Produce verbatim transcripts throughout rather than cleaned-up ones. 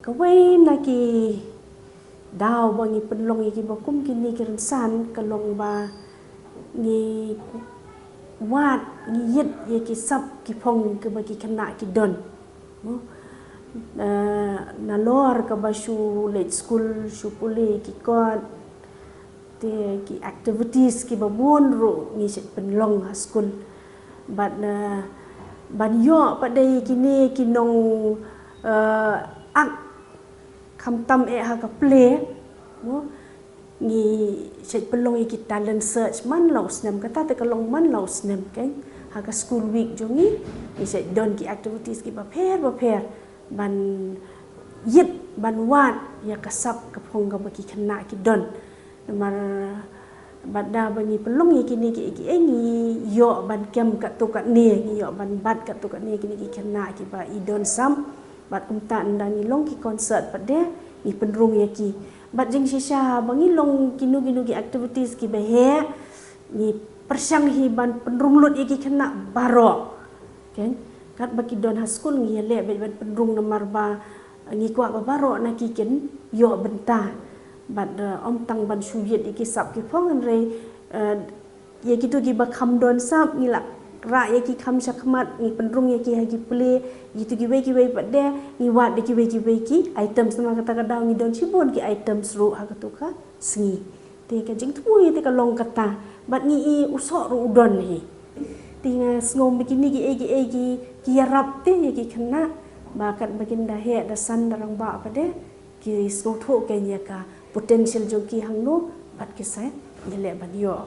Kawei na ki daw ba ngi pynlong ïa kiba kum kine ki rynsan ka long ba ngi wad, ngi ïit ïa ki sap ki phong kiba ki khynnah ki don. Mo? Eh, nalor kaba shu leit skul, shu pule ki kot, te ki activities kiba bun ruh ngi shait pynlong ha skul. Bad, eh, ban ïoh pat de ïa kine ki nong, eh, ak khamtam eh ha ka plie, mo, ngi shait pynlong ïa ki talent search man la u snem, kata te ka long man la u snem, kan, ha ka school week jong ngi, ngi shait don ki activities kiba pher ba pher ban ïit, ban wad ïa ka sap ka phong kaba ki khynnah ki don. Namar bad da ba ngi pynlong ïa kine ki, ki, eh, ngi ïoh ban kem katto katne, ngi ïoh ban bat katto katne kine ki khynnah kiba i don sap. Bad kumta ynda ngi long ki concert pat de ngi pynrung ïa ki. Bad jingshisha ba ngi long kino kino ki activities kiba heh, ngi pyrshang hi ban pynrung lut ïa ki khynnah baroh. Kan? Katba ki don ha skul ngi ïaleh beit ban pynrung namar ba ngi kwah ba baroh na ki kin ïoh bynta. Bad, eh, ym tang ban shu ïit ïa ki sap ki phong, hynrei, eh, ïa kito kiba kham don sap ngi la rah ïa ki kham shakhmat, ngi pynrung ïa ki ha ki plie, ïa kito kiwei kiwei pat de ngi wad ïa kiwei kiwei ki items, namar kata ka daw ngi don shibun ki items ruh ha kato ka sngi. Te ka jingthmu ïa te ka long kata, bad ngi i u soh ruh u don hi. Te nga sngew ba kine kiei kiei ki, ki ïarap te ïa ki khynnah, ba katba kin da heh da san da rangbah pat de, ki sngewthuh kein ïa ka potential jong ki hangno, bad ki sa ïaleh ban ïoh.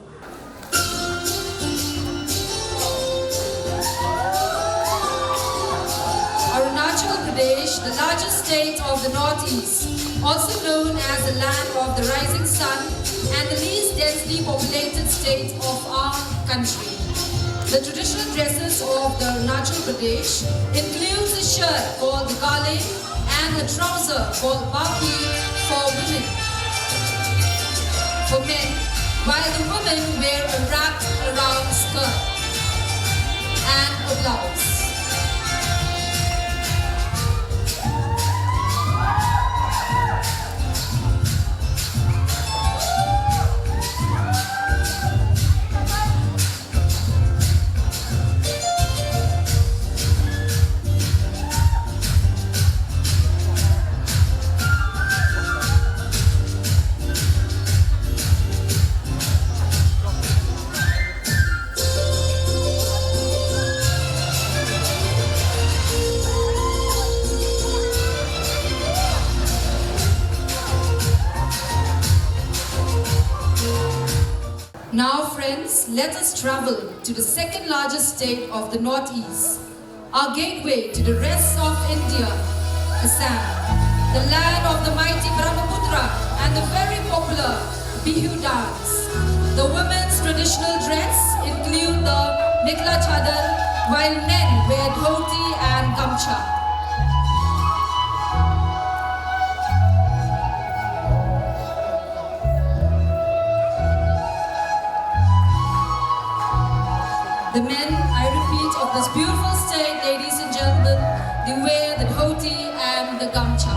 Arunachal Pradesh, the largest state of the Northeast, also known as the land of the rising sun and the least densely populated state of our country. The traditional dresses of the Arunachal Pradesh includes a shirt called the Gale and a trouser called Baki for women. For men, while the women wear a wrap around skirt and a blouse. Now, friends, let us travel to the second largest state of the Northeast, our gateway to the rest of India, Assam, the land of the mighty Brahmaputra and the very popular Bihu dance. The women's traditional dress include the mekhela chador, while men wear dhoti and gamcha. The men, I repeat, of this beautiful state, ladies and gentlemen, they wear the dhoti and the gamcha.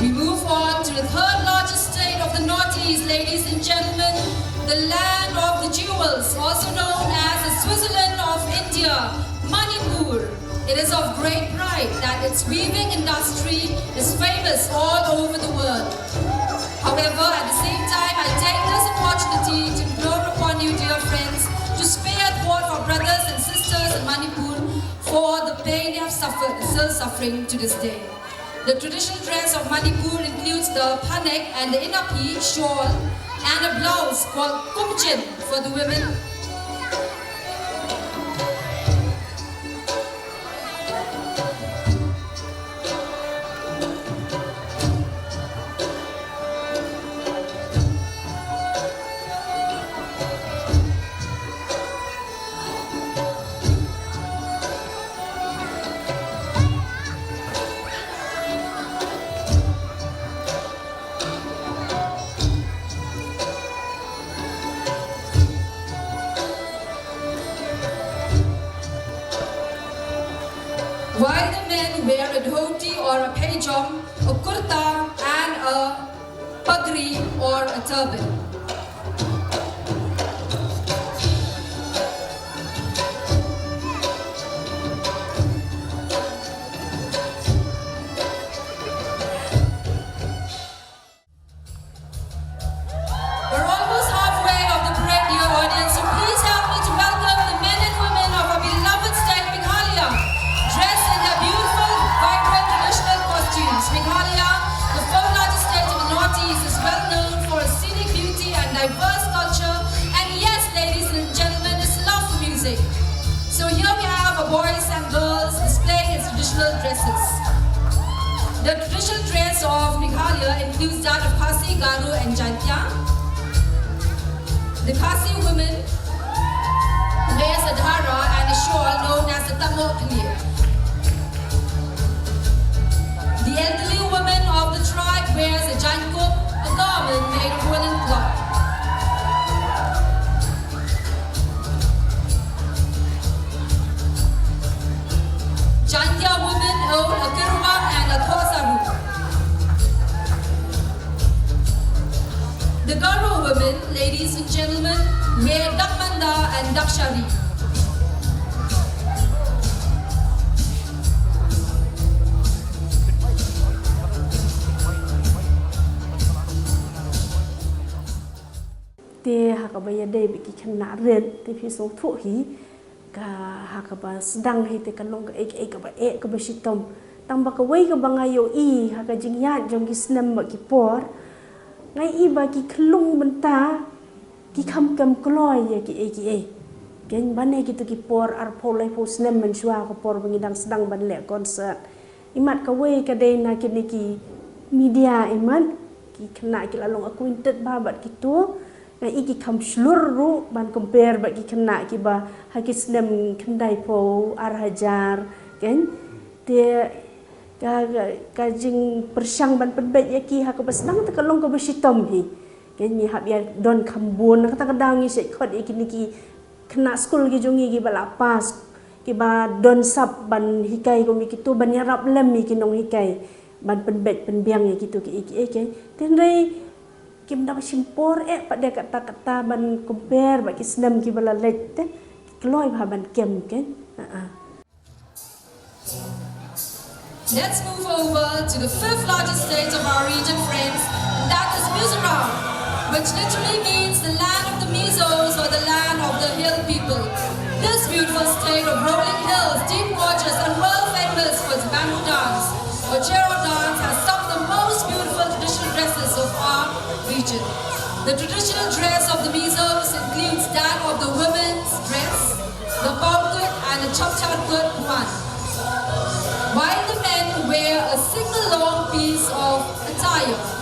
We move on to the third largest state of the Northeast, ladies and gentlemen, the land of the jewels, also known as the Switzerland of India, Manipur. It is of great pride that its weaving industry is famous all over the world. However, at the same time, I take this opportunity to implore upon you, dear friends, to spare a thought for brothers and sisters in Manipur for the pain they have suffered and still suffering to this day. The traditional dress of Manipur includes the phanek and the inaphi shawl and a blouse called kumchin for the women. While the men wear a dhoti or a paijam, a kurta and a pagri or a turban. We're almost halfway of the parade, dear audience, so please help me to welcome the men and women of our beloved state, Meghalaya, dressed in their beautiful, vibrant traditional costumes. Meghalaya, the fourth largest state in the Northeast, is well known for its scenic beauty and diverse culture. And yes, ladies and gentlemen, its love for music. So here we have our boys and girls displaying its traditional dresses. The traditional dress of Meghalaya includes that of Khasi, Garo and Jaintia. The Khasi woman wears a dhara and a shawl known as the Tamok Khlieh. The elderly woman of the tribe wears a jaiñkup, a garment made of woolen cloth. Jaintia women own a kyrwang and a thohsaru. The Garo women, ladies and gentlemen, wear dakmanda and dakshari. Te ha kaba ïadei bad ki khynnah rit te phi sngewthuh hi, ka ha kaba sdang hi te ka long kaei kaei kaba eh kaba shitom. Tang ba kawei kaba nga ïohi ha ka jingïaid jong ki snem bad ki por, nga ïohi ba ki khyllung mynta ki kham kem kloi ïa kiei kiei. Kein, ban ïa kito ki por arphew laiphew snem mynshuwa, ka por ba ngi dang sdang ban leh concert. Imat kawei ka dei na kine ki media, imat ki khynnah ki la long acquainted bha bad kito. Nga ïohi ki kham shlur ruh ban compare bad ki khynnah kiba ha ki snem khyndaiphew, ar hajar, kein. Te ka, ka, ka jingpyrshang ban pynbeit ïa ki ha kaba sdang te ka long kaba shitom hi. Kein, ngi hap ïa don kham bun, na kata ka daw ngi shait khot ïa kine ki khynnah skul ki jong ngi kiba la pass, kiba don sap ban hikai kum ïa kito, ban ïarap lem ïa ki nonghikai ban pynbeit pynbiang ïa kito kiei kiei, kein. Te hynrei kim da ba shim por eh pat de katta katta ban compare bad ki snem kiba la leit, te ki kloi bha ban kem, kein. Ha, ha. Let's move over to the fifth largest state of our region, friends, and that is Mizoram, which literally means the land of the Mizos or the land of the hill people. This beautiful state of rolling hills, deep gorges, and world famous for its bamboo dance or Chero dance has some of the most beautiful traditional dresses of our region. The traditional dress of the Mizos includes that of the women's dress, the Paokut and the Chapcharkut one, while the men wear a single long piece of attire.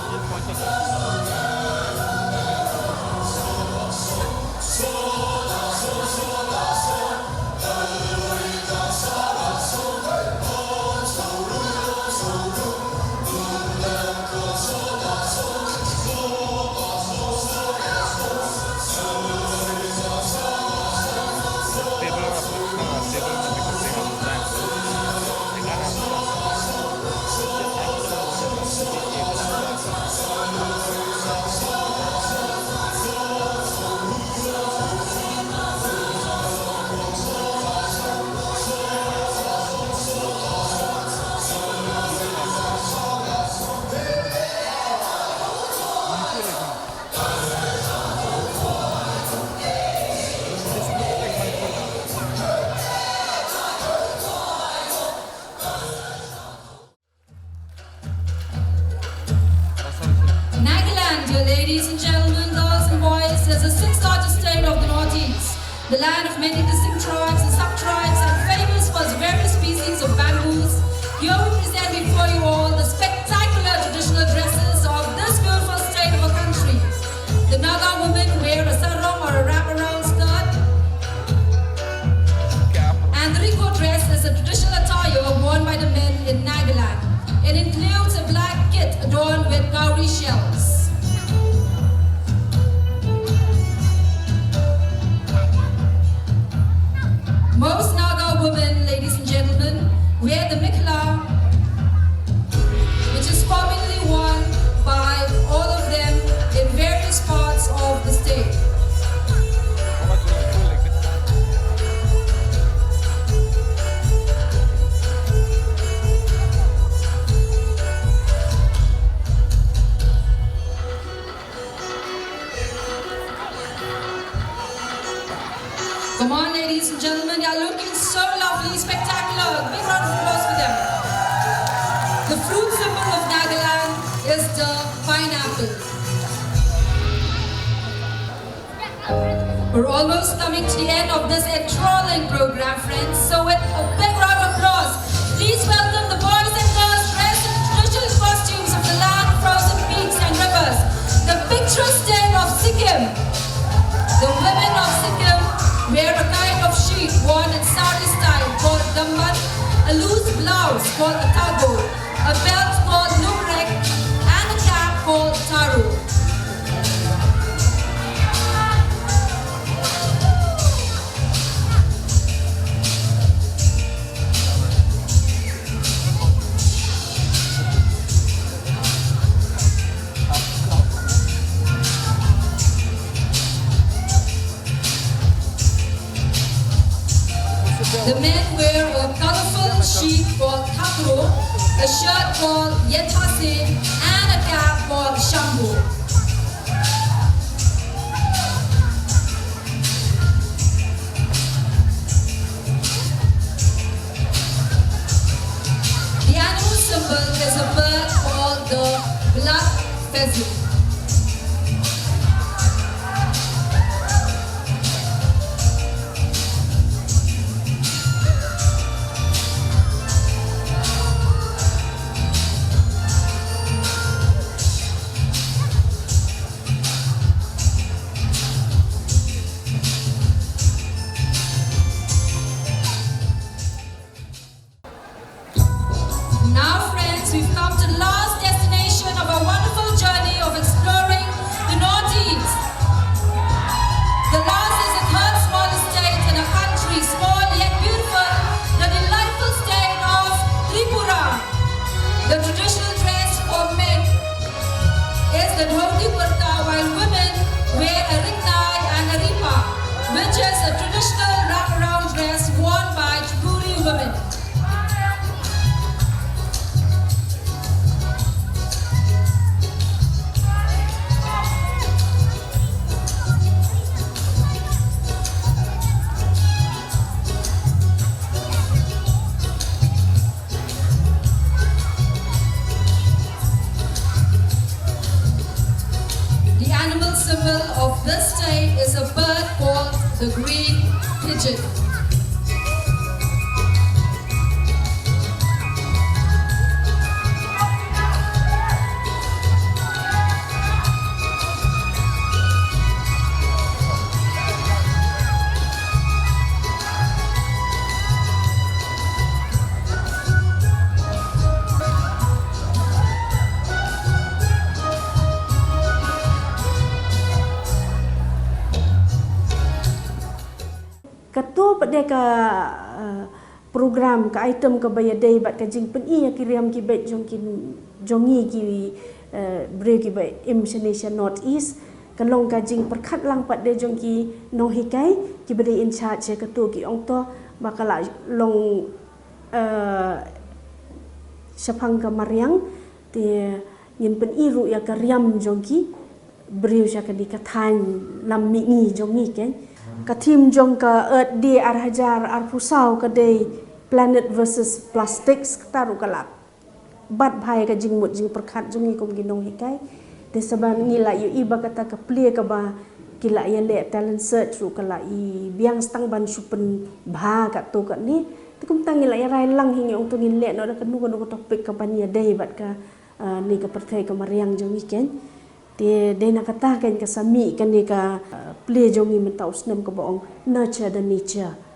Ladies and gentlemen, girls and boys, as the sixth largest state of the Northeast, the land of many distinct tribes and sub-tribes and famous for its various species of bamboos, here we present before you all the spectacular traditional dresses of this beautiful state of our country. The Naga women wear a sarong or a wraparound skirt, and the Riko dress is a traditional attire worn by the men in Nagaland. It includes a black kit adorned with cowrie shells. Most Naga women, ladies and gentlemen, wear the mikhala, which is commonly worn by all of them in various parts of the state. Come on, ladies and gentlemen, they are looking so lovely, spectacular. Big round of applause for them. The fruit symbol of Nagaland is the pineapple. We're almost coming to the end of this enthralling program, friends. So, with a big round of applause, please welcome the boys and girls dressed in traditional costumes of the land, frozen peaks and rivers, the picturesque state of Sikkim. The women of Sikkim wear a kind of sheath worn in sari style called damban, a loose blouse called a tago, a belt called lumrek, and a cap called taro. The men wear a colorful sheath called khakro, a shirt called yethase, and a cap called shambo. The animal symbol is a bird called the black pheasant. Now, friends, we've come to the last destination of our wonderful journey of exploring the Northeast. The last is the third smallest state in our country, small yet beautiful, the delightful state of Tripura. The traditional dress for men is the dhoti kurta, while women wear a ringnai and a ripa, which is a traditional wraparound dress worn by Tripuri women. The animal symbol of this state is a bird called the green pigeon. Kato pat de ka, eh, program, ka item kaba ïadei bad ka jingpyni ïa ki riam ki beit jong ki, jong ngi ki, eh, briew kiba im shane sha North East. Ka long ka jingpyrkhat lang pat de jong ki nonghikai kiba dei in charge ïa kato, ki ong to ba ka la long, eh, shaphang ka mariang, te ngin pyni ruh ïa ka riam jong ki briew sha kane ka thaiñ lam mihngi jong ngi, keiñ. Ka theme jong ka Earth Day ar hajar arphew saw ka dei Planet versus Plastics, kata ruh ka la bat bha ïa ka jingmut jingpyrkhat jong ngi kum ki nonghikai. Te sa ba ngi la ïohi ba kata ka plie kaba ki la ïaleh talent search ruh ka la i biang stang ban shu pynbha katto katne. Te kumta ngi la ïarai lang hi ngi ong to ngin leh noh da kano kano ka topic kaban ïadei bad ka, ah, ne ka pyrthei ka mariang jong ngi kein. Te dei na kata kein ka sa mih kane ka, ah, plie jong ngi mynta u snem kaba ong Nurture the Nature.